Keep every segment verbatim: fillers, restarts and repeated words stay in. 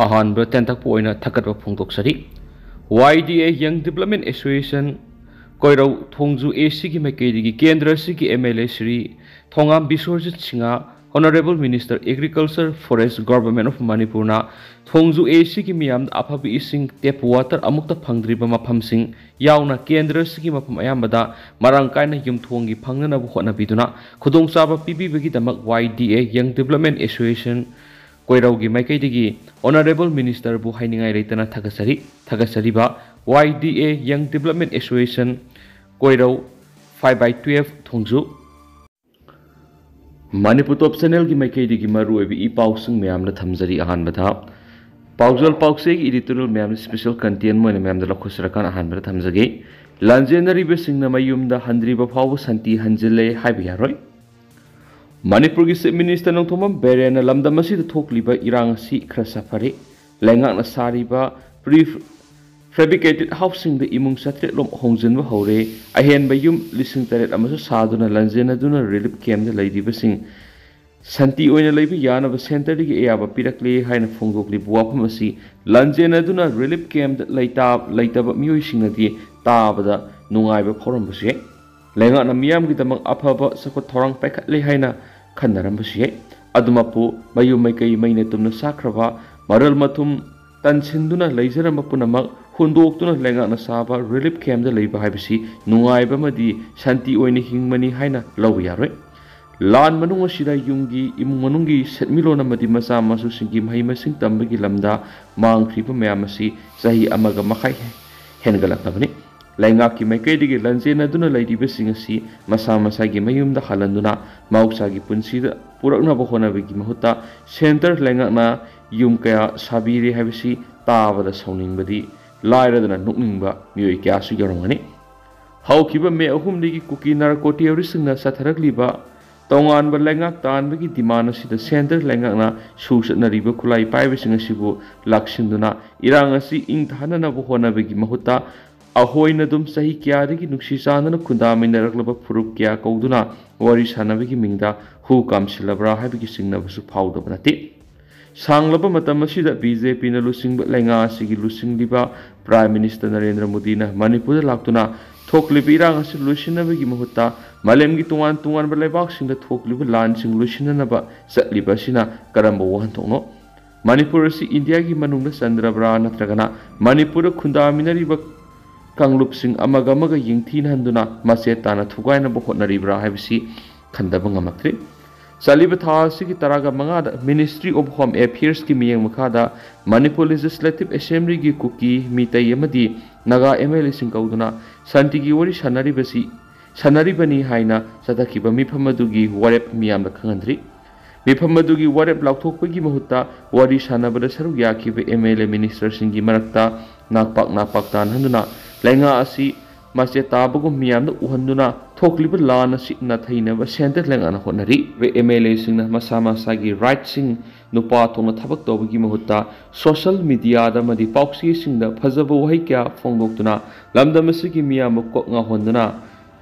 ꯑꯍꯥꯟꯕ ꯇꯦꯟꯇꯛꯄ ꯑꯣꯏꯅ ꯊꯥꯒꯠꯄ ꯐꯣꯡꯗꯣꯛꯆꯔꯤ꯫ ꯋꯥꯏ ꯗꯤ ꯑꯦ Young Development Association ꯀꯣꯏꯔꯧ Thongju A ꯁꯤꯒꯤ ꯃꯥꯏꯀꯩꯗꯒꯤ ꯀꯦꯟꯗ꯭ꯔ ꯑꯁꯤꯒꯤ M L A Shri Thongam Biswarjit Singh, Honourable Minister Agriculture Forest Government of Manipurꯅ ꯊꯣꯡꯖꯨ ꯑꯦ ꯁꯤꯒꯤ ꯃꯤꯌꯥꯝꯗ ꯑꯐꯕ ꯏꯁꯤꯡ, tap water ꯑꯃꯨꯛꯇ ꯐꯪꯗ꯭ꯔꯤꯕ ꯃꯐꯝꯁꯤꯡ ꯌꯥꯎꯅ ꯀꯦꯟꯗ꯭ꯔ ꯑꯁꯤꯒꯤ ꯃꯐꯝ ꯑꯌꯥꯝꯕꯗ ꯃꯔꯥꯡ ꯀꯥꯏꯅ ꯌꯨꯝꯊꯣꯡꯒꯤ ꯐꯪꯅꯅꯕ ꯍꯣꯠꯅꯕꯤꯗꯨꯅ ꯈꯨꯗꯣꯡꯆꯥꯕ ꯄꯤꯕꯤꯕꯒꯤꯗꯃꯛ ꯋꯥꯏ ꯗꯤ ꯑꯦ Young Development Association ꯀꯣꯏꯔꯧꯒꯤ ꯃꯥꯏꯀꯩꯗꯒꯤ Honourable Ministerꯕꯨ ꯍꯥꯏꯅꯤꯡꯉꯥꯏ ꯂꯩꯇꯅ ꯊꯥꯒꯠꯆꯔꯤ꯫ ꯊꯥꯒꯠꯆꯔꯤꯕ ꯋꯥꯏ ꯗꯤ ꯑꯦ Young Development Association ꯀꯣꯏꯔꯧ five by twelve ꯊꯣꯡꯖꯨ꯫ ꯃꯅꯤꯄꯨꯔ ꯇꯣꯞ ꯆꯦꯅꯦꯜꯒꯤ ꯃꯥꯏꯀꯩꯗꯒꯤ ꯃꯔꯨꯑꯣꯏꯕ ꯏ ꯄꯥꯎꯁꯤꯡ ꯃꯌꯥꯝꯅ ꯊꯝꯖꯔꯤ꯫ ꯑꯍꯥꯟꯕꯗ ꯄꯥꯎꯖꯦꯜ ꯄꯥꯎꯆꯦꯒꯤ editorial ꯃꯌꯥꯝꯅ special content ꯑꯣꯏꯅ ꯃꯌꯥꯝꯗ ꯂꯧꯈꯠꯆꯔꯀꯥꯟꯗ ꯑꯍꯥꯟꯕꯗ ꯊꯝꯖꯒꯦ꯫ ꯂꯥꯟꯖꯦꯟꯅꯔꯤꯕꯁꯤꯡꯅ ꯃꯌꯨꯝꯗ ꯍꯟꯗ꯭ꯔꯤꯕ ꯐꯥꯎꯕ ꯁꯥꯟꯇꯤ ꯍꯟꯖꯤꯜꯂꯦ ꯍꯥꯏꯕ ꯌꯥꯔꯣꯏ꯫ ꯃꯅꯤꯄꯨꯔꯒꯤ Chief Minister ꯅꯣꯡꯊꯣꯝꯕꯝ ꯕꯤꯔꯦꯟꯅ ꯂꯝꯗꯝ ꯑꯁꯤꯗ ꯊꯣꯛꯂꯤꯕ ꯏꯔꯥꯡ ꯑꯁꯤ ꯈꯔ ꯁꯥꯐꯔꯦ꯫ ꯂꯩꯉꯥꯛꯅ ꯁꯥꯔꯤꯕ pre fabricated houseꯁꯤꯡꯗ ꯏꯃꯨꯡ ꯆꯥꯇ꯭ꯔꯦꯠ ꯂꯣꯝ ꯍꯣꯡꯖꯤꯟꯕ ꯍꯧꯔꯦ꯫ ꯑꯍꯦꯟꯕ ꯌꯨꯝ ꯂꯤꯁꯤꯡ ꯇꯔꯦꯠ ꯑꯃꯁꯨ ꯁꯥꯗꯨꯅ ꯂꯥꯟꯖꯦꯟꯅꯗꯨꯅ relief campꯇ ꯂꯩꯔꯤꯕꯁꯤꯡ ꯁꯥꯟꯇꯤ ꯑꯣꯏꯅ ꯂꯩꯕ ꯌꯥꯅꯕ centreꯗꯒꯤ ꯑꯌꯥꯕ ꯄꯤꯔꯛꯂꯦ ꯍꯥꯏꯅ ꯐꯣꯡꯗꯣꯛꯂꯤꯕ ꯋꯥꯐꯝ ꯑꯁꯤ ꯂꯥꯟꯖꯦꯟꯅꯗꯨꯅ relief campꯇ ꯂꯩꯇꯥ-, ꯂꯩꯇꯕ ꯃꯤꯑꯣꯏꯁꯤꯡꯅꯗꯤ ꯇꯥꯕꯗ ꯅꯨꯡꯉꯥꯏꯕ ꯐꯥꯎꯔꯝꯕꯁꯨ ꯌꯥꯏ꯫ ꯂꯩꯉꯥꯛꯅ ꯃꯤꯌꯥꯝꯒꯤꯗꯃꯛ ꯑꯐꯕ ꯆꯥꯎꯈꯠ ꯊꯧꯔꯥꯡ ꯄꯥꯏꯈꯠꯂꯦ ꯍꯥꯏꯅ ꯈꯟꯅꯔꯝꯕꯁꯨ ꯌꯥꯏ꯫ ꯑꯗꯨꯃꯛꯄꯨ ꯃꯌꯨꯝ ꯃꯩꯀꯩ ꯃꯩꯅ ꯇꯨꯝꯅ ꯆꯥꯛꯈ꯭ꯔꯕ, ꯃꯔꯜ ꯃꯊꯨꯝ ꯇꯟꯁꯤꯟꯗꯨꯅ ꯂꯩꯖꯔꯝꯕ ꯄꯨꯝꯅꯃꯛ ꯍꯨꯟꯗꯣꯛꯇꯨꯅ ꯂꯩꯉꯥꯛꯅ ꯁꯥꯕ relief campꯇ ꯂꯩꯕ ꯍꯥꯏꯕꯁꯤ ꯅꯨꯡꯉꯥꯏꯕ ꯑꯃꯗꯤ ꯁꯥꯟꯇꯤ ꯑꯣꯏꯅ ꯍꯤꯡꯕꯅꯤ ꯍꯥꯏꯅ ꯂꯧꯕ ꯌꯥꯔꯣꯏ꯫ ꯂꯥꯟ ꯃꯅꯨꯡ ꯑꯁꯤꯗ ꯌꯨꯝꯒꯤ ꯏꯃꯨꯡ ꯃꯅꯨꯡꯒꯤ ꯁꯦꯟꯃꯤꯠꯂꯣꯟ ꯑꯃꯗꯤ ꯃꯆꯥ ꯃꯁꯨꯁꯤꯡꯒꯤ ꯃꯍꯩ ꯃꯁꯤꯡ ꯇꯝꯕꯒꯤ ꯂꯝꯗ ꯃꯥꯡꯈ꯭ꯔꯤꯕ ꯃꯌꯥꯝ ꯑꯁꯤ ꯆꯍꯤ ꯑꯃꯒ ꯃꯈꯥꯏ ꯍꯦꯟꯒꯠꯂꯛꯂꯕꯅꯤ꯫ ꯂꯩꯉꯥꯛꯀꯤ ꯃꯥꯏꯀꯩꯗꯒꯤ ꯂꯥꯟꯖꯦꯟꯅꯗꯨꯅ ꯂꯩꯔꯤꯕꯁꯤꯡ ꯑꯁꯤ ꯃꯁꯥ ꯃꯁꯥꯒꯤ ꯃꯌꯨꯝꯗ ꯍꯜꯍꯟꯗꯨꯅ ꯃꯍꯧꯁꯥꯒꯤ ꯄꯨꯟꯁꯤꯗ ꯄꯨꯔꯛꯅꯕ ꯍꯣꯠꯅꯕꯒꯤ ꯃꯍꯨꯠꯇ centre ꯂꯩꯉꯥꯛꯅ ꯌꯨꯝ ꯀꯌꯥ ꯁꯥꯕꯤꯔꯦ ꯍꯥꯏꯕꯁꯤ ꯇꯥꯕꯗ ꯁꯥꯎꯅꯤꯡꯕꯗꯤ ꯂꯥꯏꯔꯗꯅ ꯅꯣꯛꯅꯤꯡꯕ ꯃꯤꯑꯣꯏ ꯀꯌꯥꯁꯨ ꯌꯥꯎꯔꯝꯒꯅꯤ꯫ ꯍꯧꯈꯤꯕ ꯃꯦ ꯑꯍꯨꯝꯗꯒꯤ ꯀꯨꯀꯤ narco terroristꯁꯤꯡꯅ ꯆꯠꯊꯔꯛꯂꯤꯕ ꯇꯣꯉꯥꯟꯕ ꯂꯩꯉꯥꯛ ꯇꯥꯟꯕꯒꯤ demand ꯑꯁꯤꯗ centre ꯂꯩꯉꯥꯛꯅ ꯁꯨ ꯆꯠꯅꯔꯤꯕ ꯈꯨꯠꯂꯥꯏ ꯄꯥꯏꯕꯁꯤꯡ ꯑꯁꯤꯕꯨ ꯂꯥꯛꯁꯤꯟꯗꯨꯅ ꯏꯔꯥꯡ ꯑꯁꯤ ꯏꯪꯊꯍꯟꯅꯅꯕ ꯍꯣꯠꯅꯕꯒꯤ ꯃꯍꯨꯠꯇ ꯑꯍꯣꯏꯅ ꯑꯗꯨꯝ ꯆꯍꯤ ꯀꯌꯥꯗꯒꯤ ꯅꯨꯡꯁꯤ ꯆꯥꯟꯅꯅ ꯈꯨꯟꯗꯥꯃꯤꯟꯅꯔꯛꯂꯕ ꯐꯨꯔꯨꯞ ꯀꯌꯥ ꯀꯧꯗꯨꯅ ꯋꯥꯔꯤ ꯁꯥꯟꯅꯕꯒꯤ ꯃꯤꯡꯗ ꯍꯨ ꯀꯥꯝꯁꯤꯜꯂꯕ꯭ꯔꯥ ꯍꯥꯏꯕꯒꯤ ꯆꯤꯡꯅꯕꯁꯨ ꯐꯥꯎꯗꯕ ꯅꯠꯇꯦ꯫ ꯁꯥꯡꯂꯕ ꯃꯇꯝ ꯑꯁꯤꯗ ꯕꯤ ꯖꯦ ꯄꯤꯅ ꯂꯨꯆꯤꯡꯕ ꯂꯩꯉꯥꯛ ꯑꯁꯤꯒꯤ ꯂꯨꯆꯤꯡꯂꯤꯕ Prime Minister ꯅꯔꯦꯟꯗ꯭ꯔ ꯃꯣꯗꯤꯅ ꯃꯅꯤꯄꯨꯔꯗ ꯂꯥꯛꯇꯨꯅ ꯊꯣꯛꯂꯤꯕ ꯏꯔꯥꯡ ꯑꯁꯤ ꯂꯣꯏꯁꯤꯟꯅꯕꯒꯤ ꯃꯍꯨꯠꯇ ꯃꯥꯂꯦꯝꯒꯤ ꯇꯣꯉꯥꯟ ꯇꯣꯉꯥꯟꯕ ꯂꯩꯕꯥꯛꯁꯤꯡꯗ ꯊꯣꯛꯂꯤꯕ ꯂꯥꯟꯁꯤꯡ ꯂꯣꯏꯁꯤꯟꯅꯅꯕ ꯆꯠꯂꯤꯕ ꯑꯁꯤꯅ ꯀꯔꯝꯕ ꯋꯥꯍꯟꯊꯣꯛꯅꯣ? ꯃꯅꯤꯄꯨꯔ ꯑꯁꯤ ꯏꯟꯗꯤꯌꯥꯒꯤ ꯃꯅꯨꯡꯗ ꯆꯟꯗ꯭ꯔꯕ꯭ꯔꯥ, ꯅꯠꯇ꯭ꯔꯒꯅ ꯃꯅꯤꯄꯨꯔꯗ ꯈꯨꯟꯗꯥꯃꯤꯟꯅꯔꯤꯕ ꯀꯥꯡꯂꯨꯞꯁꯤꯡ ꯑꯃꯒ ꯑꯃꯒ ꯌꯦꯡꯊꯤꯅꯍꯟꯗꯨꯅ ꯃꯆꯦꯠ ꯇꯥꯅ ꯊꯨꯒꯥꯏꯅꯕ ꯍꯣꯠꯅꯔꯤꯕ꯭ꯔꯥ ꯍꯥꯏꯕꯁꯤ ꯈꯟꯗꯕ ꯉꯝꯂꯛꯇ꯭ꯔꯤ꯫ ꯆꯠꯂꯤꯕ ꯊꯥ ꯑꯁꯤꯒꯤ ꯇꯔꯥꯒ ꯃꯉꯥꯗ Ministry of Home Affairs ꯀꯤ ꯃꯤꯠꯌꯦꯡ ꯃꯈꯥꯗ ꯃꯅꯤꯄꯨꯔ Legislative Assembly ꯒꯤ ꯀꯨꯀꯤ, ꯃꯤꯇꯩ ꯑꯃꯗꯤ ꯅꯥꯒꯥ M L A ꯁꯤꯡ ꯀꯧꯗꯨꯅ ꯁꯥꯟꯇꯤꯒꯤ ꯋꯥꯔꯤ ꯁꯥꯟꯅꯔꯤꯕꯁꯤ, ꯁꯥꯟꯅꯔꯤꯕꯅꯤ ꯍꯥꯏꯅ ꯆꯠꯊꯈꯤꯕ ꯃꯤꯐꯝ ꯑꯗꯨꯒꯤ ꯋꯥꯔꯦꯞ ꯃꯤꯌꯥꯝꯗ ꯈꯪꯍꯟꯗ꯭ꯔꯤ꯫ ꯃꯤꯐꯝ ꯑꯗꯨꯒꯤ ꯋꯥꯔꯦꯞ ꯂꯥꯎꯊꯣꯛꯄꯒꯤ ꯃꯍꯨꯠꯇ ꯋꯥꯔꯤ ꯁꯥꯟꯅꯕꯗ ꯁꯔꯨꯛ ꯌꯥꯈꯤꯕ M L A minister ꯁꯤꯡꯒꯤ ꯃꯔꯛꯇ ꯅꯥꯛꯄꯥꯛ ꯅꯥꯛꯄꯥꯛ ꯇꯥꯟꯅꯍꯟꯗꯨꯅ ꯂꯩꯉꯥꯛ ꯑꯁꯤ ꯃꯆꯦꯠ ꯇꯥꯕꯒꯨꯝ ꯃꯤꯌꯥꯝꯗ ꯎꯍꯟꯗꯨꯅ ꯊꯣꯛꯂꯤꯕ ꯂꯥꯟ ꯑꯁꯤ ꯅꯥꯊꯩꯅꯕ centre ꯂꯩꯉꯥꯛꯅ ꯍꯣꯠꯅꯔꯤ꯫ M L A ꯁꯤꯡꯅ ꯃꯁꯥ ꯃꯁꯥꯒꯤ right ꯁꯤꯡ ꯅꯨꯄꯥ ꯊꯣꯛꯅ ꯊꯕꯛ ꯇꯧꯕꯒꯤ ꯃꯍꯨꯠꯇ social media ꯗ ꯑꯃꯗꯤ ꯄꯥꯎꯆꯦꯁꯤꯡꯗ ꯐꯖꯕ ꯋꯥꯍꯩ ꯀꯌꯥ ꯐꯣꯡꯗꯣꯛꯇꯨꯅ ꯂꯝꯗꯝ ꯑꯁꯤꯒꯤ ꯃꯤꯌꯥꯝꯕꯨ ꯀꯣꯛ ꯉꯥꯎꯍꯟꯗꯨꯅ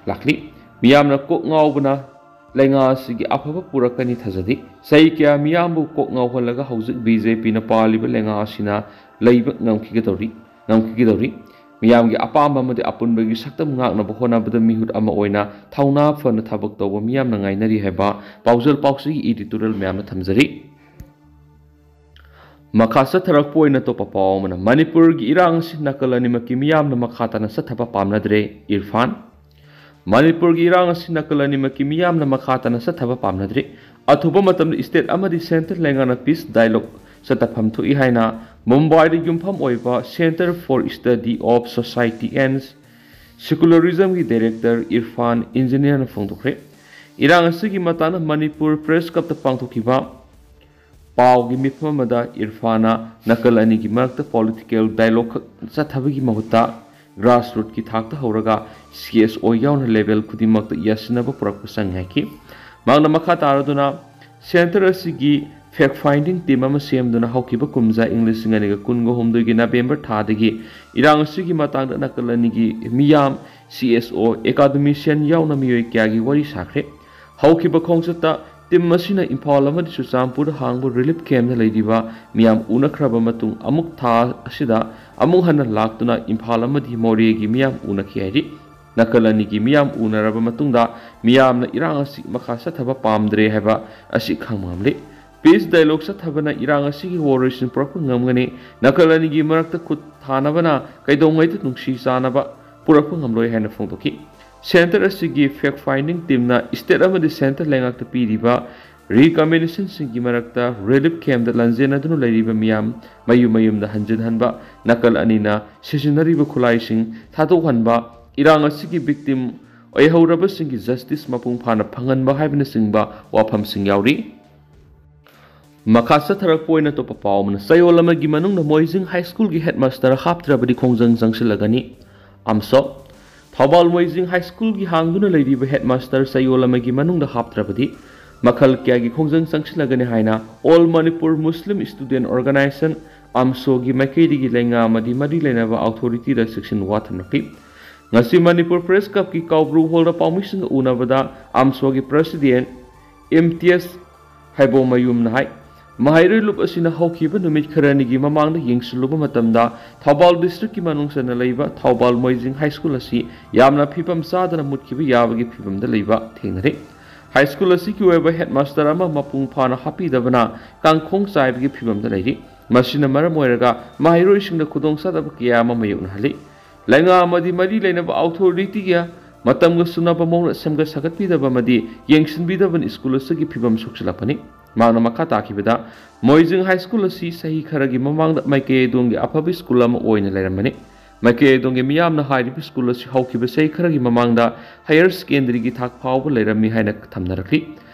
ꯂꯥꯛꯂꯤ꯫ ꯃꯤꯌꯥꯝꯅ ꯀꯣꯛ ꯉꯥꯎꯕꯅ ꯂꯩꯉꯥꯛ ꯑꯁꯤꯒꯤ ꯑꯐꯕ ꯄꯨꯔꯛꯀꯅꯤ ꯊꯥꯖꯗꯦ꯫ ꯆꯍꯤ ꯀꯌꯥ ꯃꯤꯌꯥꯝꯕꯨ ꯀꯣꯛ ꯉꯥꯎꯍꯜꯂꯒ ꯍꯧꯖꯤꯛ B J P ꯅ ꯄꯥꯜꯂꯤꯕ ꯂꯩꯉꯥꯛ ꯑꯁꯤꯅ ꯂꯩꯕ ꯉꯝꯈꯤꯒꯗꯧꯔꯤ, ꯉꯝꯈꯤꯒꯗꯧꯔꯤ꯫ ꯃꯤꯌꯥꯝꯒꯤ ꯑꯄꯥꯝꯕ ꯑꯃꯗꯤ ꯑꯄꯨꯟꯕꯒꯤ ꯁꯛꯇꯝ ꯉꯥꯛꯅꯕ ꯍꯣꯠꯅꯕꯗ ꯃꯤꯍꯨꯠ ꯑꯃ ꯑꯣꯏꯅ ꯊꯧꯅꯥ ꯐꯅ ꯊꯕꯛ ꯇꯧꯕ ꯃꯤꯌꯥꯝꯅ ꯉꯥꯏꯅꯔꯤ ꯍꯥꯏꯕ ꯄꯥꯎꯖꯦꯜ ꯄꯥꯎꯆꯦꯒꯤ editorial ꯃꯌꯥꯝꯅ ꯊꯝꯖꯔꯤ꯫ ꯃꯈꯥ ꯆꯠꯊꯔꯛꯄ ꯑꯣꯏꯅ ꯑꯇꯣꯞꯄ ꯄꯥꯎ ꯑꯃꯅ, ꯃꯅꯤꯄꯨꯔꯒꯤ ꯏꯔꯥꯡ ꯑꯁꯤ ꯅꯥꯀꯜ ꯑꯅꯤꯃꯛꯀꯤ ꯃꯤꯌꯥꯝꯅ ꯃꯈꯥ ꯇꯥꯅ ꯆꯠꯊꯕ ꯄꯥꯝꯅꯗ꯭ꯔꯦ, ꯏꯔꯐꯥꯟ꯫ ꯃꯅꯤꯄꯨꯔꯒꯤ ꯏꯔꯥꯡ ꯑꯁꯤ ꯅꯥꯀꯜ ꯑꯅꯤꯃꯛꯀꯤ ꯃꯤꯌꯥꯝꯅ ꯃꯈꯥ ꯇꯥꯅ ꯆꯠꯊꯕ ꯄꯥꯝꯅꯗ꯭ꯔꯤ꯫ ꯑꯊꯨꯕ ꯃꯇꯝꯗ state ꯑꯃꯗꯤ centre ꯂꯩꯉꯥꯛꯅ peace dialogue ꯆꯠꯊꯐꯝ ꯊꯣꯛꯏ ꯍꯥꯏꯅ ꯃꯨꯝꯕꯥꯏꯗ ꯌꯨꯝꯐꯝ ꯑꯣꯏꯕ Centre for Study of Society and Secularism ꯒꯤ director ꯏꯔꯐꯥꯟ ꯏꯟꯖꯤꯅꯤꯌꯔꯅ ꯐꯣꯡꯗꯣꯛꯈ꯭ꯔꯦ꯫ ꯏꯔꯥꯡ ꯑꯁꯤꯒꯤ ꯃꯇꯥꯡꯗ ꯃꯅꯤꯄꯨꯔ Press Club ꯇ ꯄꯥꯡꯊꯣꯛꯈꯤꯕ ꯄꯥꯎꯒꯤ ꯃꯤꯐꯝ ꯑꯃꯗ ꯏꯔꯐꯥꯟꯅ ꯅꯥꯀꯜ ꯑꯅꯤꯒꯤ ꯃꯔꯛꯇ political dialogue ꯈꯛ ꯆꯠꯊꯕꯒꯤ ꯃꯍꯨꯠꯇ grassroot ꯀꯤ ꯊꯥꯛꯇ ꯍꯧꯔꯒ C S O ꯌꯥꯎꯅ level ꯈꯨꯗꯤꯡꯃꯛꯇ ꯌꯥꯁꯤꯟꯅꯕ ꯄꯨꯔꯛꯄ ꯆꯪꯏ ꯍꯥꯏꯈꯤ꯫ ꯃꯍꯥꯛꯅ ꯃꯈꯥ ꯇꯥꯔꯗꯨꯅ centre ꯑꯁꯤꯒꯤ fact finding team ꯑꯃ ꯁꯦꯝꯗꯨꯅ ꯍꯧꯈꯤꯕ ꯀꯨꯝꯖꯥ ꯏꯪ ꯂꯤꯁꯤꯡ ꯑꯅꯤꯒ ꯀꯨꯟꯒ ꯍꯨꯝꯗꯣꯏꯒꯤ November ꯊꯥꯗꯒꯤ ꯏꯔꯥꯡ ꯑꯁꯤꯒꯤ ꯃꯇꯥꯡꯗ ꯅꯥꯀꯜ ꯑꯅꯤꯒꯤ ꯃꯤꯌꯥꯝ, C S O, academician ꯌꯥꯎꯅ ꯃꯤꯑꯣꯏ ꯀꯌꯥꯒꯤ ꯋꯥꯔꯤ ꯁꯥꯈ꯭ꯔꯦ꯫ ꯍꯧꯈꯤꯕ ꯈꯣꯡꯆꯠꯇ ꯇꯤꯝ ꯑꯁꯤꯅ ꯏꯝꯐꯥꯜ ꯑꯃꯗꯤ ꯆꯨꯔꯆꯥꯟꯄꯨꯔꯗ ꯍꯥꯡꯕ ꯔꯤꯂꯤꯐ ꯀꯦꯝꯞꯇ ꯂꯩꯔꯤꯕ ꯃꯤꯌꯥꯝ ꯎꯅꯈ꯭ꯔꯕ ꯃꯇꯨꯡ, ꯑꯃꯨꯛ ꯊꯥ ꯑꯁꯤꯗ ꯑꯃꯨꯛ ꯍꯟꯅ ꯂꯥꯛꯇꯨꯅ ꯏꯝꯐꯥꯜ ꯑꯃꯗꯤ ꯃꯣꯔꯦꯒꯤ ꯃꯤꯌꯥꯝ ꯎꯅꯈꯤ ꯍꯥꯏꯔꯤ꯫ ꯅꯥꯀꯜ ꯑꯅꯤꯒꯤ ꯃꯤꯌꯥꯝ ꯎꯅꯔꯕ ꯃꯇꯨꯡꯗ ꯃꯤꯌꯥꯝꯅ ꯏꯔꯥꯡ ꯑꯁꯤ ꯃꯈꯥ ꯆꯠꯊꯕ ꯄꯥꯝꯗ꯭ꯔꯦ ꯍꯥꯏꯕ ꯑꯁꯤ ꯈꯪꯕ ꯉꯝꯂꯤ꯫ ꯄꯤꯁ ꯗꯥꯏꯂꯣꯒ ꯆꯠꯊꯕꯅ ꯏꯔꯥꯡ ꯑꯁꯤꯒꯤ ꯋꯥꯔꯣꯏꯁꯤꯟ ꯄꯨꯔꯛꯄ ꯉꯝꯒꯅꯤ꯫ ꯅꯥꯀꯜ ꯑꯅꯤꯒꯤ ꯃꯔꯛꯇ ꯈꯨꯠ ꯊꯥꯅꯕꯅ ꯀꯩꯗꯧꯉꯩꯗ ꯅꯨꯡꯁꯤ ꯆꯥꯟꯅꯕ ꯄꯨꯔꯛꯄ ꯉꯝꯂꯣꯏ ꯍꯥꯏꯅ ꯐꯣꯡꯗꯣꯛꯈꯤ꯫ ꯁꯦꯟꯇꯔ ꯑꯁꯤꯒꯤ ꯐꯦꯛ ꯐꯥꯏꯟꯗꯤꯡ ꯇꯤꯝꯅ ꯁ꯭ꯇꯦꯠ ꯑꯃꯗꯤ ꯁꯦꯟꯇꯔ ꯂꯩꯉꯥꯛꯇ ꯄꯤꯔꯤꯕ ꯔꯤꯀꯃꯦꯟꯗꯦꯁꯟꯁꯤꯡꯒꯤ ꯃꯔꯛꯇ ꯔꯤꯂꯤꯐ ꯀꯦꯝꯞꯇ ꯂꯥꯟꯖꯦꯟꯅꯗꯨꯅ ꯂꯩꯔꯤꯕ ꯃꯤꯌꯥꯝ ꯃꯌꯨꯝ ꯃꯌꯨꯝꯗ ꯍꯟꯖꯤꯟꯍꯟꯕ, ꯅꯥꯀꯜ ꯑꯅꯤꯅ ꯁꯤꯖꯤꯟꯅꯔꯤꯕ ꯈꯨꯠꯂꯥꯏꯁꯤꯡ ꯊꯥꯗꯣꯛꯍꯟꯕ, ꯏꯔꯥꯡ ꯑꯁꯤꯒꯤ ꯚꯤꯛꯇꯤꯝ ꯑꯣꯏꯍꯧꯔꯕꯁꯤꯡꯒꯤ ꯖꯁꯇꯤꯁ ꯃꯄꯨꯡ ꯐꯥꯅ ꯐꯪꯍꯟꯕ ꯍꯥꯏꯕꯅꯆꯤꯡꯕ ꯋꯥꯐꯝꯁꯤꯡ ꯌꯥꯎꯔꯤ꯫ ꯃꯈꯥ ꯆꯠꯊꯔꯛꯄ ꯑꯣꯏꯅ ꯑꯇꯣꯞꯄ ꯄꯥꯎ ꯑꯃꯅ, ꯆꯌꯣꯜ ꯑꯃꯒꯤ ꯃꯅꯨꯡꯗ ꯃꯣꯏꯖꯤꯡ ꯍꯥꯏ ꯁ꯭ꯀꯨꯜꯒꯤ ꯍꯦꯗꯃꯥꯁꯇꯔ ꯍꯥꯞꯇ꯭ꯔꯕꯗꯤ ꯈꯣꯡꯖꯪ ꯆꯪꯁꯤꯜꯂꯒꯅꯤ꯫ ꯑꯝꯁꯣꯛ, ꯊꯧꯕꯥꯜ ꯃꯣꯏꯖꯤꯡ ꯍꯥꯏ ꯁ꯭ꯀꯨꯜꯒꯤ ꯍꯥꯡꯗꯨꯅ ꯂꯩꯔꯤꯕ ꯍꯦꯗꯃꯥꯁꯇꯔ ꯆꯌꯣꯜ ꯑꯃꯒꯤ ꯃꯅꯨꯡꯗ ꯍꯥꯞꯇ꯭ꯔꯕꯗꯤ ꯃꯈꯜ ꯀꯌꯥꯒꯤ ꯈꯣꯡꯖꯪ ꯆꯪꯁꯤꯜꯂꯒꯅꯤ ꯍꯥꯏꯅ ꯑꯣꯜ ꯃꯅꯤꯄꯨꯔ ꯃꯨꯁꯂꯤꯝ ꯁ꯭ꯇꯨꯗꯦꯟꯠ ꯑꯣꯔꯒꯅꯥꯏꯖꯦꯁꯟ, ꯑꯝꯁꯣꯒꯤ ꯃꯥꯏꯀꯩꯗꯒꯤ ꯂꯩꯉꯥꯛ ꯑꯃꯗꯤ ꯃꯔꯤ ꯂꯩꯅꯕ ꯑꯣꯊꯣꯔꯤꯇꯤꯗ ꯆꯦꯛꯁꯤꯟ ꯋꯥ ꯊꯝꯂꯛꯈꯤ꯫ ꯉꯁꯤ ꯃꯅꯤꯄꯨꯔ ꯄ꯭ꯔꯦꯁ ꯀ꯭ꯂꯕꯀꯤ ꯀꯥꯎꯕ꯭ꯔꯨ ꯍꯣꯜꯗ ꯄꯥꯎꯃꯤꯁꯤꯡꯒ ꯎꯅꯕꯗ ꯑꯝꯁꯣꯒꯤ ꯄ꯭ꯔꯦꯁꯤꯗꯦꯟꯠ ꯏꯝꯇꯤꯌꯥꯖ ꯍꯩꯕꯣꯃꯌꯨꯝꯅ ꯍꯥꯏ, ꯃꯍꯩꯔꯣꯏ ꯂꯨꯞ ꯑꯁꯤꯅ ꯍꯧꯈꯤꯕ ꯅꯨꯃꯤꯠ ꯈꯔꯅꯤꯒꯤ ꯃꯃꯥꯡꯗ ꯌꯦꯡꯁꯤꯜꯂꯨꯕ ꯃꯇꯝꯗ ꯊꯧꯕꯥꯜ ꯗꯤꯁꯇ꯭ꯔꯤꯛꯀꯤ ꯃꯅꯨꯡ ꯆꯟꯅ ꯂꯩꯕ ꯊꯧꯕꯥꯜ ꯃꯣꯏꯖꯤꯡ ꯍꯥꯏ ꯁ꯭ꯀꯨꯜ ꯑꯁꯤ ꯌꯥꯝꯅ ꯐꯤꯕꯝ ꯆꯥꯗꯅ ꯃꯨꯠꯈꯤꯕ ꯌꯥꯕꯒꯤ ꯐꯤꯕꯝꯗ ꯂꯩꯕ ꯊꯦꯡꯅꯔꯦ꯫ ꯍꯥꯏ ꯁ꯭ꯀꯨꯜ ꯑꯁꯤꯒꯤ ꯑꯣꯏꯕ ꯍꯦꯗꯃꯥꯁꯇꯔ ꯑꯃ ꯃꯄꯨꯡ ꯐꯥꯅ ꯍꯥꯞꯄꯤꯗꯕꯅ ꯀꯥꯡꯈꯣꯡ ꯆꯥꯏꯕꯒꯤ ꯐꯤꯕꯝꯗ ꯂꯩꯔꯤ꯫ ꯃꯁꯤꯅ ꯃꯔꯝ ꯑꯣꯏꯔꯒ ꯃꯍꯩꯔꯣꯏꯁꯤꯡꯗ ꯈꯨꯗꯣꯡꯆꯥꯗꯕ ꯀꯌꯥ ꯑꯃ ꯃꯥꯌꯣꯛꯅꯍꯜꯂꯤ꯫ ꯂꯩꯉꯥꯛ ꯑꯃꯗꯤ ꯃꯔꯤ ꯂꯩꯅꯕ ꯑꯣꯊꯣꯔꯤꯇꯤꯒ ꯃꯇꯝꯒ ꯆꯨꯅꯕ ꯃꯑꯣꯡꯗ ꯁꯦꯝꯒꯠ ꯁꯥꯒꯠꯄꯤꯗꯕ ꯑꯃꯗꯤ ꯌꯦꯡꯁꯤꯟꯕꯤꯗꯕꯅ ꯁ꯭ꯀꯨꯜ ꯑꯁꯤꯒꯤ ꯐꯤꯕꯝ ꯁꯣꯛꯆꯤꯜꯂꯛꯄꯅꯤ꯫ ꯃꯍꯥꯛꯅ ꯃꯈꯥ ꯇꯥꯈꯤꯕꯗ, ꯃꯣꯏꯖꯤꯡ ꯍꯥꯏ ꯁ꯭ꯀꯨꯜ ꯑꯁꯤ ꯆꯍꯤ ꯈꯔꯒꯤ ꯃꯃꯥꯡꯗ ꯃꯥꯏꯀꯩ ꯑꯗꯣꯝꯒꯤ ꯑꯐꯕ ꯁ꯭ꯀꯨꯜ ꯑꯃ ꯑꯣꯏꯅ ꯂꯩꯔꯝꯕꯅꯤ꯫ ꯃꯥꯏꯀꯩ ꯑꯗꯣꯝꯒꯤ ꯃꯤꯌꯥꯝꯅ ꯍꯥꯏꯔꯤꯕ ꯁ꯭ꯀꯨꯜ ꯑꯁꯤ ꯍꯧꯈꯤꯕ ꯆꯍꯤ ꯈꯔꯒꯤ ꯃꯃꯥꯡꯗ ꯍꯥꯌꯔ ꯁꯦꯀꯦꯟꯗꯔꯤꯒꯤ ꯊꯥꯛ ꯐꯥꯎꯕ ꯂꯩꯔꯝꯃꯤ ꯍꯥꯏꯅ ꯊꯝꯅꯔꯛꯂꯤ꯫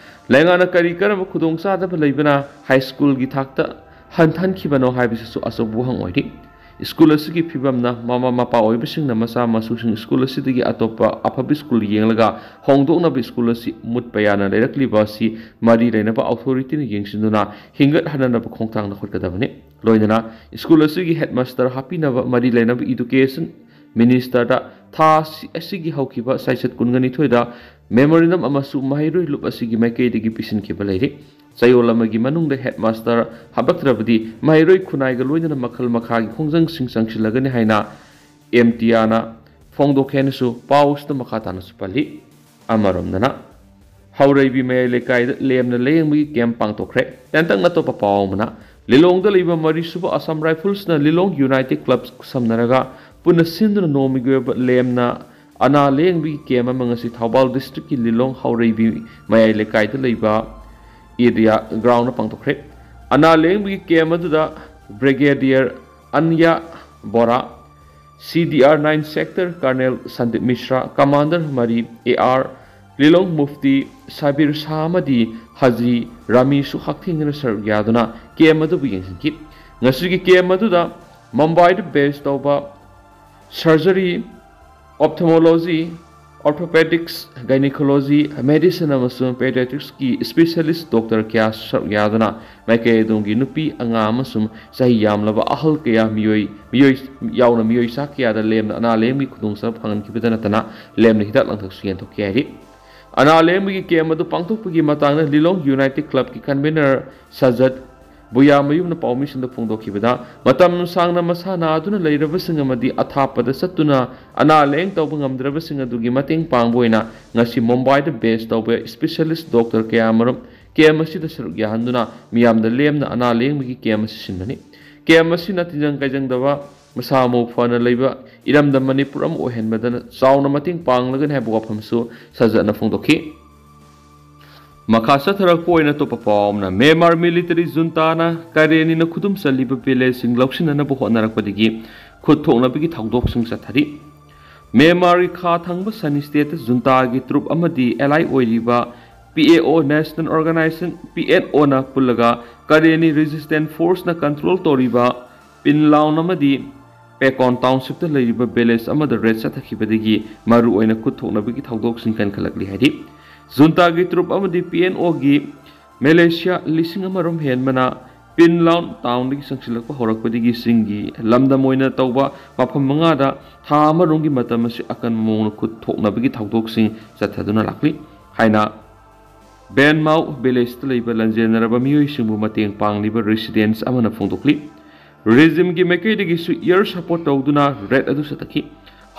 ꯂꯩꯉꯥꯛꯅ ꯀꯔꯤ ꯀꯔꯝꯕ ꯈꯨꯗꯣꯡꯆꯥꯗꯕ ꯂꯩꯕꯅ ꯍꯥꯏ ꯁ꯭ꯀꯨꯜꯒꯤ ꯊꯥꯛꯇ ꯍꯟꯊꯍꯟꯈꯤꯕꯅꯣ ꯍꯥꯏꯕꯁꯤꯁꯨ ꯑꯆꯧꯕ ꯋꯥꯍꯪ ꯑꯣꯏꯔꯤ꯫ ꯁ꯭ꯀꯨꯜ ꯑꯁꯤꯒꯤ ꯐꯤꯕꯝꯅ ꯃꯃꯥ ꯃꯄꯥ ꯑꯣꯏꯕꯁꯤꯡꯅ ꯃꯆꯥ ꯃꯁꯨꯁꯤꯡ ꯁ꯭ꯀꯨꯜ ꯑꯁꯤꯗꯒꯤ ꯑꯇꯣꯞꯄ ꯑꯐꯕ ꯁ꯭ꯀꯨꯜ ꯌꯦꯡꯂꯒ ꯍꯣꯡꯗꯣꯛꯅꯕ ꯁ꯭ꯀꯨꯜ ꯑꯁꯤ ꯃꯨꯠꯄ ꯌꯥꯅ ꯂꯩꯔꯛꯂꯤꯕ ꯑꯁꯤ ꯃꯔꯤ ꯂꯩꯅꯕ ꯑꯣꯊꯣꯔꯤꯇꯤꯅ ꯌꯦꯡꯁꯤꯟꯗꯨꯅ ꯍꯤꯡꯒꯠꯍꯟꯅꯅꯕ ꯈꯣꯡꯊꯥꯡ ꯂꯧꯈꯠꯀꯗꯕꯅꯤ꯫ ꯂꯣꯏꯅꯅ ꯁ꯭ꯀꯨꯜ ꯑꯁꯤꯒꯤ ꯍꯦꯗꯃꯥꯁꯇꯔ ꯍꯥꯞꯄꯤꯅꯕ ꯃꯔꯤ ꯂꯩꯅꯕ ꯏꯗꯨꯀꯦꯁꯟ ꯃꯤꯅꯤꯁꯇꯔꯗ ꯊꯥ ꯑꯁꯤ-, ꯑꯁꯤꯒꯤ ꯍꯧꯈꯤꯕ ꯆꯩꯆꯠ ꯀꯨꯟꯒ ꯅꯤꯊꯣꯏꯗ memorandum ꯑꯃꯁꯨ ꯃꯍꯩꯔꯣꯏ ꯂꯨꯞ ꯑꯁꯤꯒꯤ ꯃꯥꯏꯀꯩꯗꯒꯤ ꯄꯤꯁꯤꯟꯈꯤꯕ ꯂꯩꯔꯤ꯫ ꯆꯌꯣꯜ ꯑꯃꯒꯤ ꯃꯅꯨꯡꯗ headmaster ꯍꯥꯞꯂꯛꯇ꯭ꯔꯕꯗꯤ ꯃꯍꯩꯔꯣꯏ ꯈꯨꯟꯅꯥꯏꯒ ꯂꯣꯏꯅꯅ ꯃꯈꯜ ꯃꯈꯥꯒꯤ ꯈꯣꯡꯖꯪꯁꯤꯡ ꯆꯪꯁꯤꯜꯂꯒꯅꯤ ꯍꯥꯏꯅ MTAꯅ ꯐꯣꯡꯗꯣꯛꯈꯤ ꯍꯥꯏꯅꯁꯨ ꯄꯥꯎꯁꯤꯗ ꯃꯈꯥ ꯇꯥꯅꯁꯨ ꯄꯜꯂꯤ꯫ ꯑꯃꯔꯣꯝꯗꯅ, ꯍꯧꯔꯩꯕꯤ ꯃꯌꯥꯏ ꯂꯩꯀꯥꯏꯗ ꯂꯦꯝꯅ ꯂꯥꯌꯦꯡꯕꯒꯤ camp ꯄꯥꯡꯊꯣꯛꯈ꯭ꯔꯦ꯫ ꯇꯦꯟꯇꯛꯅ ꯑꯇꯣꯞꯄ ꯄꯥꯎ ꯑꯃꯅ, ꯂꯤꯂꯣꯡꯗ ꯂꯩꯕ ꯃꯔꯤꯁꯨꯕ Assam Riflesꯅ ꯂꯤꯂꯣꯡ United Club ꯈꯨꯠꯁꯝꯅꯔꯒ ꯄꯨꯟꯅ ꯁꯤꯟꯗꯨꯅ ꯅꯣꯡꯃꯒꯤ ꯑꯣꯏꯕ ꯂꯦꯝꯅ ꯑꯅꯥ ꯂꯥꯌꯦꯡꯕꯒꯤ camp ꯑꯃ ꯉꯁꯤ ꯊꯧꯕꯥꯜ districtꯀꯤ ꯂꯤꯂꯣꯡ ꯍꯧꯔꯩꯕꯤ ꯃꯌꯥꯏ ꯂꯩꯀꯥꯏꯗ ꯂꯩꯕ ꯏꯗꯤꯌꯥ groundꯗ ꯄꯥꯡꯊꯣꯛꯈ꯭ꯔꯦ꯫ ꯑꯅꯥ ꯂꯥꯌꯦꯡꯕꯒꯤ camp ꯑꯗꯨꯗ Brigadier ꯑꯟꯌꯥ ꯕꯣꯔꯥ, CDR nine sector Colonel Sandeep ꯃꯤꯁ꯭ꯔꯥ, Commander ꯃꯔꯤ AR, ꯂꯤꯂꯣꯡ ꯃꯨꯐꯇꯤ ꯁꯥꯕꯤꯔ ꯁꯥꯍ ꯑꯃꯗꯤ ꯍꯥꯖꯤ ꯔꯥꯃꯤꯁꯨ ꯍꯛꯊꯦꯡꯅꯅ ꯁꯔꯨꯛ ꯌꯥꯗꯨꯅ camp ꯑꯗꯨꯕꯨ ꯌꯦꯡꯁꯤꯟꯈꯤ꯫ ꯉꯁꯤꯒꯤ camp ꯑꯗꯨꯗ ꯃꯨꯝꯕꯥꯏꯗ base ꯇꯧꯕ surgery, ophthalmology, orthopedics, gynecology, medicine ꯑꯃꯁꯨꯡ pediatricsꯀꯤ specialist doctor ꯀꯌꯥ ꯁꯔꯨꯛ ꯌꯥꯗꯨꯅ ꯃꯥꯏꯀꯩ ꯑꯗꯣꯝꯒꯤ ꯅꯨꯄꯤ, ꯑꯉꯥꯡ ꯑꯃꯁꯨꯡ ꯆꯍꯤ ꯌꯥꯝꯂꯕ ꯑꯍꯜ ꯀꯌꯥ ꯃꯤꯑꯣꯏ, ꯃꯤꯑꯣꯏ ꯌꯥꯎꯅ ꯃꯤꯑꯣꯏ ꯆꯥ ꯀꯌꯥꯗ ꯂꯦꯝꯅ ꯑꯅꯥ ꯂꯥꯌꯦꯡꯕꯒꯤ ꯈꯨꯗꯣꯡꯆꯥꯕ ꯐꯪꯍꯟꯈꯤꯕꯗ ꯅꯠꯇꯅ ꯂꯦꯝꯅ ꯍꯤꯗꯥꯛ ꯂꯥꯡꯊꯛꯁꯨ ꯌꯦꯟꯊꯣꯛꯈꯤ ꯍꯥꯏꯔꯤ꯫ ꯑꯅꯥ ꯂꯥꯌꯦꯡꯕꯒꯤ camp ꯑꯗꯨ ꯄꯥꯡꯊꯣꯛꯄꯒꯤ ꯃꯇꯥꯡꯗ ꯂꯤꯂꯣꯡ United Clubꯀꯤ convener ꯁꯖꯠ ꯕꯨꯌꯥꯃꯌꯨꯝꯅ ꯄꯥꯎꯃꯤꯁꯤꯡꯗ ꯐꯣꯡꯗꯣꯛꯈꯤꯕꯗ, ꯃꯇꯝ ꯁꯥꯡꯅ ꯃꯁꯥ ꯅꯥꯗꯨꯅ ꯂꯩꯔꯕꯁꯤꯡ ꯑꯃꯗꯤ ꯑꯊꯥꯞꯄꯗ ꯆꯠꯇꯨꯅ ꯑꯅꯥ ꯂꯥꯌꯦꯡ ꯇꯧꯕ ꯉꯝꯗ꯭ꯔꯕꯁꯤꯡ ꯑꯗꯨꯒꯤ ꯃꯇꯦꯡ ꯄꯥꯡꯕ ꯑꯣꯏꯅ ꯉꯁꯤ ꯃꯨꯝꯕꯥꯏꯗ base ꯇꯧꯕ specialist doctor ꯀꯌꯥ ꯑꯃꯔꯣꯝ camp ꯑꯁꯤꯗ ꯁꯔꯨꯛ ꯌꯥꯍꯟꯗꯨꯅ ꯃꯤꯌꯥꯝꯗ ꯂꯦꯝꯅ ꯑꯅꯥ ꯂꯥꯌꯦꯡꯕꯒꯤ camp ꯑꯁꯤ ꯁꯤꯟꯕꯅꯤ꯫ Camp ꯑꯁꯤꯅ ꯇꯤꯟꯖꯪ ꯀꯥꯏꯖꯪꯗꯕ, ꯃꯁꯥ ꯃꯎ ꯐꯅ ꯂꯩꯕ ꯏꯔꯝꯗꯝ ꯃꯅꯤꯄꯨꯔ ꯑꯃ ꯑꯣꯏꯍꯟꯕꯗ ꯆꯥꯎꯅ ꯃꯇꯦꯡ ꯄꯥꯡꯂꯒꯅꯤ ꯍꯥꯏꯕ ꯋꯥꯐꯝꯁꯨ ꯁꯖꯠꯅ ꯐꯣꯡꯗꯣꯛꯈꯤ꯫ ꯃꯈꯥ ꯆꯠꯊꯔꯛꯄ ꯑꯣꯏꯅ ꯑꯇꯣꯞꯄ ꯄꯥꯎ ꯑꯃꯅ, ꯃ꯭ꯌꯥꯟꯃꯥꯔ military juntaꯅ ꯀꯥꯔꯦꯟꯅꯤꯅ ꯈꯨꯗꯨꯝ ꯆꯜꯂꯤꯕ villageꯁꯤꯡ ꯂꯧꯁꯤꯟꯅꯅꯕ ꯍꯣꯠꯅꯔꯛꯄꯗꯒꯤ ꯈꯨꯠ ꯊꯣꯛꯅꯕꯒꯤ ꯊꯧꯗꯣꯛꯁꯤꯡ ꯆꯠꯊꯔꯤ꯫ ꯃ꯭ꯌꯥꯟꯃꯥꯔꯒꯤ ꯈꯥ ꯊꯪꯕ ꯁꯟ stateꯇ juntaꯒꯤ troop ꯑꯃꯗꯤ ally ꯑꯣꯏꯔꯤꯕ PAO National Organization, PNOꯅ ꯄꯨꯜꯂꯒ ꯀꯥꯔꯦꯟꯅꯤ resistance forceꯅ control ꯇꯧꯔꯤꯕ ꯄꯤꯟꯂꯥꯎꯟ ꯑꯃꯗꯤ ꯄꯦꯀꯣꯟ townshipꯇ ꯂꯩꯔꯤꯕ village ꯑꯃꯗ raid ꯆꯠꯊꯈꯤꯕꯗꯒꯤ ꯃꯔꯨꯑꯣꯏꯅ ꯈꯨꯠ ꯊꯣꯛꯅꯕꯒꯤ ꯊꯧꯗꯣꯛꯁꯤꯡ ꯀꯟꯈꯠꯂꯛꯂꯤ ꯍꯥꯏꯔꯤ꯫ Juntaꯒꯤ troop ꯑꯃꯗꯤ PNOꯒꯤ militia ꯂꯤꯁꯤꯡ ꯑꯃꯔꯣꯝ ꯍꯦꯟꯕꯅ ꯄꯤꯟꯂꯥꯎꯟ ꯇꯥꯎꯟꯗꯒꯤ ꯆꯪꯁꯤꯜꯂꯛꯄ ꯍꯧꯔꯛꯄꯗꯒꯤ ꯆꯤꯡꯒꯤ ꯂꯝꯗꯝ ꯑꯣꯏꯅ ꯇꯧꯕ ꯃꯐꯝ ꯃꯉꯥꯗ ꯊꯥ ꯑꯃꯔꯣꯝꯒꯤ ꯃꯇꯝ ꯑꯁꯤ ꯑꯀꯟꯕ ꯃꯑꯣꯡꯗ ꯈꯨꯠ ꯊꯣꯛꯅꯕꯒꯤ ꯊꯧꯗꯣꯛꯁꯤꯡ ꯆꯠꯊꯗꯨꯅ ꯂꯥꯛꯂꯤ ꯍꯥꯏꯅ ꯕꯦꯟꯃꯥꯎ ꯚꯤꯂꯦꯖꯇ ꯂꯩꯕ ꯂꯥꯟꯖꯦꯟꯅꯔꯕ ꯃꯤꯑꯣꯏꯁꯤꯡꯕꯨ ꯃꯇꯦꯡ ꯄꯥꯡꯂꯤꯕ ꯔꯦꯁꯤꯗꯦꯟꯠꯁ ꯑꯃꯅ ꯐꯣꯡꯗꯣꯛꯂꯤ꯫ ꯔꯦꯖꯤꯝꯒꯤ ꯃꯥꯏꯀꯩꯗꯒꯤꯁꯨ ꯏꯌꯔ ꯁꯄꯣꯔꯠ ꯇꯧꯗꯨꯅ ꯔꯦꯗ ꯑꯗꯨ ꯆꯠꯊꯈꯤ꯫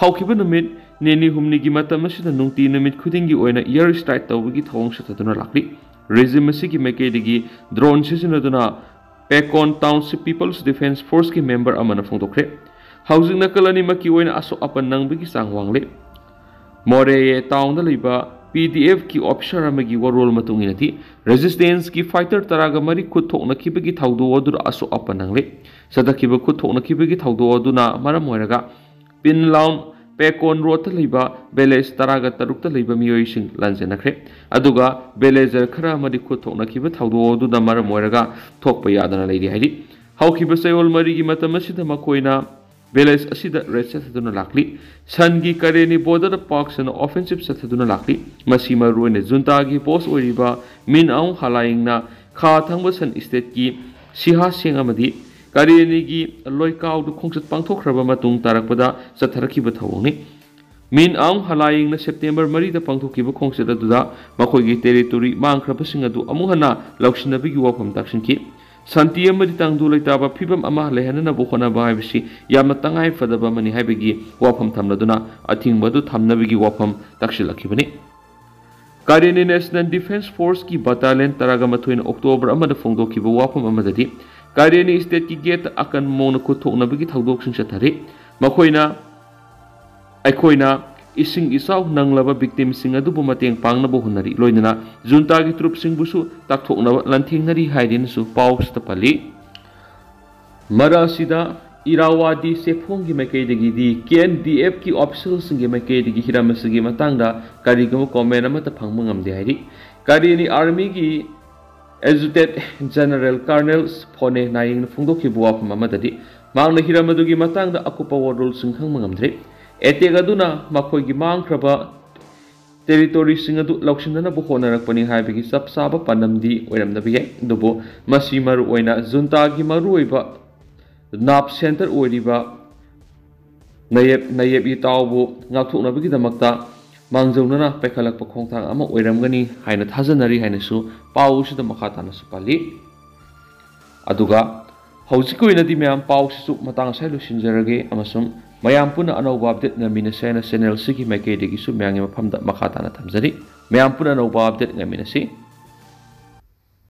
ꯍꯧꯈꯤꯕ ꯅꯨꯃꯤꯠ ꯅꯤꯅꯤ ꯍꯨꯝꯅꯤꯒꯤ ꯃꯇꯝ ꯑꯁꯤꯗ ꯅꯨꯡꯇꯤ ꯅꯨꯃꯤꯠ ꯈꯨꯗꯤꯡꯒꯤ ꯑꯣꯏꯅ ꯏꯌꯔ ꯁ꯭ꯇ꯭ꯔꯥꯏꯛ ꯇꯧꯕꯒꯤ ꯊꯧꯑꯣꯡ ꯆꯠꯊꯗꯨꯅ ꯂꯥꯛꯂꯤ꯫ ꯔꯦꯖꯤꯝ ꯑꯁꯤꯒꯤ ꯃꯥꯏꯀꯩꯗꯒꯤ ꯗ꯭ꯔꯣꯟ ꯁꯤꯖꯤꯟꯅꯗꯨꯅ ꯄꯦꯀꯣꯟ ꯇꯥꯎꯟꯁꯤꯞ ꯄꯤꯄꯜꯁ ꯗꯤꯐꯦꯟꯁ ꯐꯣꯔꯁꯀꯤ ꯃꯦꯝꯕꯔ ꯑꯃꯅ ꯐꯣꯡꯗꯣꯛꯈ꯭ꯔꯦ꯫ ꯍꯧꯖꯤꯛ ꯅꯥꯀꯜ ꯑꯅꯤꯃꯛꯀꯤ ꯑꯣꯏꯅ ꯑꯁꯣꯛ ꯑꯄꯟ ꯅꯪꯕꯒꯤ ꯆꯥꯡ ꯋꯥꯡꯂꯦ꯫ ꯃꯣꯔꯦꯌꯦ ꯇꯥꯎꯟꯗ ꯂꯩꯕ ꯄꯤ ꯗꯤ ꯑꯦꯐꯀꯤ ꯑꯣꯐꯤꯁꯥꯔ ꯑꯃꯒꯤ ꯋꯥꯔꯣꯜ ꯃꯇꯨꯡ ꯏꯟꯅꯗꯤ, ꯔꯦꯖꯤꯁꯇꯦꯟꯁꯀꯤ ꯐꯥꯏꯇꯔ ꯇꯔꯥꯒ ꯃꯔꯤ ꯈꯨꯠ ꯊꯣꯛꯅꯈꯤꯕꯒꯤ ꯊꯧꯗꯣꯛ ꯑꯗꯨꯗ ꯑꯁꯣꯛ ꯑꯄꯟ ꯅꯪꯂꯦ꯫ ꯆꯠꯊꯈꯤꯕ ꯈꯨꯠ ꯊꯣꯛꯅꯈꯤꯕꯒꯤ ꯊꯧꯗꯣꯛ ꯑꯗꯨꯅ ꯃꯔꯝ ꯑꯣꯏꯔꯒ ꯄꯤꯟꯂꯥꯎꯟ ꯄꯦꯀꯣꯟ ꯔꯣꯗꯇ ꯂꯩꯕ ꯚꯤꯂꯦꯖ ꯇꯔꯥꯒ ꯇꯔꯨꯛꯇ ꯂꯩꯕ ꯃꯤꯑꯣꯏꯁꯤꯡ ꯂꯥꯟꯖꯦꯟꯅꯈ꯭ꯔꯦ꯫ ꯑꯗꯨꯒ ꯚꯤꯂꯦꯖꯔ ꯈꯔ ꯑꯃꯗꯤ ꯈꯨꯠ ꯊꯣꯛꯅꯈꯤꯕ ꯊꯧꯗꯣꯛ ꯑꯗꯨꯅ ꯃꯔꯝ ꯑꯣꯏꯔꯒ ꯊꯣꯛꯄ ꯌꯥꯗꯅ ꯂꯩꯔꯤ ꯍꯥꯏꯔꯤ꯫ ꯍꯧꯈꯤꯕ ꯆꯌꯣꯜ ꯃꯔꯤꯒꯤ ꯃꯇꯝ ꯑꯁꯤꯗ ꯃꯈꯣꯏꯅ ꯚꯤꯂꯦꯖ ꯑꯁꯤꯗ ꯔꯦꯗ ꯆꯠꯊꯗꯨꯅ ꯂꯥꯛꯂꯤ꯫ ꯁꯟꯒꯤ ꯀꯔꯦꯅꯤ ꯕꯣꯔꯗꯔꯗ ꯄꯥꯛ ꯁꯟꯅ ꯑꯣꯐꯦꯟꯁꯤꯞ ꯆꯠꯊꯗꯨꯅ ꯂꯥꯛꯂꯤ꯫ ꯃꯁꯤ ꯃꯔꯨꯑꯣꯏꯅ ꯖꯨꯟꯇꯥꯒꯤ ꯕꯣꯁ ꯑꯣꯏꯔꯤꯕ ꯃꯤꯟ ꯑꯥꯎ ꯍꯂꯥꯏꯡꯅ ꯈꯥ ꯊꯪꯕ ꯁꯟ ꯁ꯭ꯇꯦꯠꯀꯤ ꯁꯤꯍꯥ ꯁꯦꯡ ꯑꯃꯗꯤ ꯀꯔꯦꯅꯤꯒꯤ ꯂꯣꯏꯀꯥꯎꯗ ꯈꯣꯡꯆꯠ ꯄꯥꯡꯊꯣꯛꯈ꯭ꯔꯕ ꯃꯇꯨꯡ ꯇꯥꯔꯛꯄꯗ ꯆꯠꯊꯔꯛꯈꯤꯕ ꯊꯧꯑꯣꯡꯅꯤ꯫ ꯃꯤꯟ ꯑꯥꯎ ꯍꯂꯥꯏꯡꯅ ꯁꯦꯞꯇꯦꯝꯕꯔ ꯃꯔꯤꯗ ꯄꯥꯡꯊꯣꯛꯈꯤꯕ ꯈꯣꯡꯆꯠ ꯑꯗꯨꯗ ꯃꯈꯣꯏꯒꯤ ꯇꯦꯔꯤꯇꯣꯔꯤ ꯃꯥꯡꯈ꯭ꯔꯕꯁꯤꯡ ꯑꯗꯨ ꯑꯃꯨꯛ ꯍꯟꯅ ꯂꯧꯁꯤꯟꯅꯕꯒꯤ ꯋꯥꯐꯝ ꯇꯥꯛꯁꯤꯟꯈꯤ꯫ ꯁꯥꯟꯇꯤ ꯑꯃꯗꯤ ꯇꯪꯗꯨ ꯂꯩꯇꯥꯕ ꯐꯤꯕꯝ ꯑꯃ ꯂꯩꯍꯟꯅꯅꯕ ꯍꯣꯠꯅꯕ ꯍꯥꯏꯕꯁꯤ ꯌꯥꯝꯅ ꯇꯉꯥꯏ ꯐꯗꯕ ꯑꯃꯅꯤ ꯍꯥꯏꯕꯒꯤ ꯋꯥꯐꯝ ꯊꯝꯂꯗꯨꯅ ꯑꯊꯤꯡꯕ ꯑꯗꯨ ꯊꯝꯅꯕꯒꯤ ꯋꯥꯐꯝ ꯇꯥꯛꯁꯤꯜꯂꯛꯈꯤꯕꯅꯤ꯫ ꯀꯥꯔꯦꯅꯤ ꯅꯦꯁꯅꯦꯜ ꯗꯤꯐꯦꯟꯁ ꯐꯣꯔꯁꯀꯤ ꯕꯇꯥꯂꯤꯌꯟ ꯇꯔꯥꯒ ꯃꯥꯊꯣꯏꯅ ꯑꯣꯛꯇꯣꯕꯔ ꯑꯃꯗ ꯐꯣꯡꯗꯣꯛꯈꯤꯕ ꯋꯥꯐꯝ ꯑꯃꯗꯗꯤ, ꯀꯥꯔꯦꯅꯤ ꯁ꯭ꯇꯦꯠꯀꯤ ꯒꯦꯠꯇ ꯑꯀꯟꯕ ꯃꯑꯣꯡꯗ ꯈꯨꯠ ꯊꯣꯛꯅꯕꯒꯤ ꯊꯧꯗꯣꯛꯁꯤꯡ ꯆꯠꯊꯔꯤ꯫ ꯃꯈꯣꯏꯅ ꯑꯩꯈꯣꯏꯅ ꯏꯁꯤꯡ ꯏꯆꯥꯎ ꯅꯪꯂꯕ ꯚꯤꯛꯇꯤꯝꯁꯤꯡ ꯑꯗꯨꯕꯨ ꯃꯇꯦꯡ ꯄꯥꯡꯅꯕ ꯍꯣꯠꯅꯔꯤ, ꯂꯣꯏꯅꯅ ꯖꯨꯟꯇꯥꯒꯤ ꯇ꯭ꯔꯨꯞꯁꯤꯡꯕꯨꯁꯨ ꯇꯥꯛꯊꯣꯛꯅꯕ ꯂꯥꯟꯊꯦꯡꯅꯔꯤ ꯍꯥꯏꯗꯨꯅꯁꯨ ꯄꯥꯎꯁꯤꯗ ꯄꯜꯂꯤ꯫ ꯃꯔꯛ ꯑꯁꯤꯗ ꯏꯔꯥꯋꯥꯗꯤ ꯆꯦꯐꯣꯡꯒꯤ ꯃꯥꯏꯀꯩꯗꯒꯤꯗꯤ ꯀꯦ ꯑꯦꯟ ꯗꯤ ꯑꯦꯐꯀꯤ ꯑꯣꯐꯤꯁꯤꯌꯦꯜꯁꯤꯡꯒꯤ ꯃꯥꯏꯀꯩꯗꯒꯤ ꯍꯤꯔꯝ ꯑꯁꯤꯒꯤ ꯃꯇꯥꯡꯗ ꯀꯔꯤꯒꯨꯝꯕ ꯀꯣꯃꯦꯟ ꯑꯃꯠꯇ ꯐꯪꯕ ꯉꯝꯗꯦ ꯍꯥꯏꯔꯤ꯫ ꯀꯥꯔꯦꯅꯤ ꯑꯥꯔꯃꯤꯒꯤ ꯑꯦꯖꯨꯇꯦꯠ ꯖꯦꯅꯔꯦꯜ ꯀꯔꯅꯦꯜ ꯐꯣꯅꯦ ꯅꯥꯌꯤꯡꯅ ꯐꯣꯡꯗꯣꯛꯈꯤꯕ ꯋꯥꯐꯝ ꯑꯃꯗꯗꯤ, ꯃꯍꯥꯛꯅ ꯍꯤꯔꯝ ꯑꯗꯨꯒꯤ ꯃꯇꯥꯡꯗ ꯑꯀꯨꯞꯄ ꯋꯥꯔꯣꯜꯁꯤꯡ ꯈꯪꯕ ꯉꯝꯗ꯭ꯔꯤ꯫ ꯑꯦꯇꯦꯛ ꯑꯗꯨꯅ ꯃꯈꯣꯏꯒꯤ ꯃꯥꯡꯈ꯭ꯔꯕ ꯇꯦꯔꯤꯇꯣꯔꯤꯁꯤꯡ ꯑꯗꯨ ꯂꯧꯁꯤꯟꯅꯅꯕ ꯍꯣꯠꯅꯔꯛꯄꯅꯤ ꯍꯥꯏꯕꯒꯤ ꯆꯞ ꯆꯥꯕ ꯄꯥꯟꯗꯝꯗꯤ ꯑꯣꯏꯔꯝꯗꯕ ꯌꯥꯏ, ꯑꯗꯨꯕꯨ ꯃꯁꯤ ꯃꯔꯨꯑꯣꯏꯅ ꯖꯨꯟꯇꯥꯒꯤ ꯃꯔꯨꯑꯣꯏꯕ ꯅꯥꯞ ꯁꯦꯟꯇꯔ ꯑꯣꯏꯔꯤꯕ ꯅꯌꯦꯞ ꯅꯌꯦꯞ ꯏꯇꯥꯎꯕꯨ ꯉꯥꯛꯊꯣꯛꯅꯕꯒꯤꯗꯃꯛꯇ ꯃꯥꯡꯖꯧꯅꯅ ꯄꯥꯏꯈꯠꯂꯛꯄ ꯈꯣꯡꯊꯥꯡ ꯑꯃ ꯑꯣꯏꯔꯝꯒꯅꯤ ꯍꯥꯏꯅ ꯊꯥꯖꯅꯔꯤ ꯍꯥꯏꯅꯁꯨ ꯄꯥꯎ ꯑꯁꯤꯗ ꯃꯈꯥ ꯇꯥꯅꯁꯨ ꯄꯜꯂꯤ꯫ ꯑꯗꯨꯒ ꯍꯧꯖꯤꯛꯀꯤ ꯑꯣꯏꯅꯗꯤ ꯃꯌꯥꯝ ꯄꯥꯎꯁꯤꯁꯨ ꯃꯇꯥꯡ ꯑꯁꯤꯗ ꯂꯣꯏꯁꯤꯟꯖꯔꯒꯦ, ꯑꯃꯁꯨꯡ ꯃꯌꯥꯝ ꯄꯨꯟꯅ ꯑꯅꯧꯕ ꯑꯞꯗꯦꯠ ꯉꯥꯏꯃꯤꯟꯅꯁꯦ ꯍꯥꯏꯅ ꯆꯦꯅꯦꯜꯁꯤꯒꯤ ꯃꯥꯏꯀꯩꯗꯒꯤꯁꯨ ꯃꯌꯥꯝꯒꯤ ꯃꯐꯝꯗ ꯃꯈꯥ ꯇꯥꯅ ꯊꯝꯖꯔꯤ꯫ ꯃꯌꯥꯝ ꯄꯨꯟꯅ ꯑꯅꯧꯕ ꯑꯞꯗꯦꯠ ꯉꯥꯏꯃꯤꯟꯅꯁꯤ꯫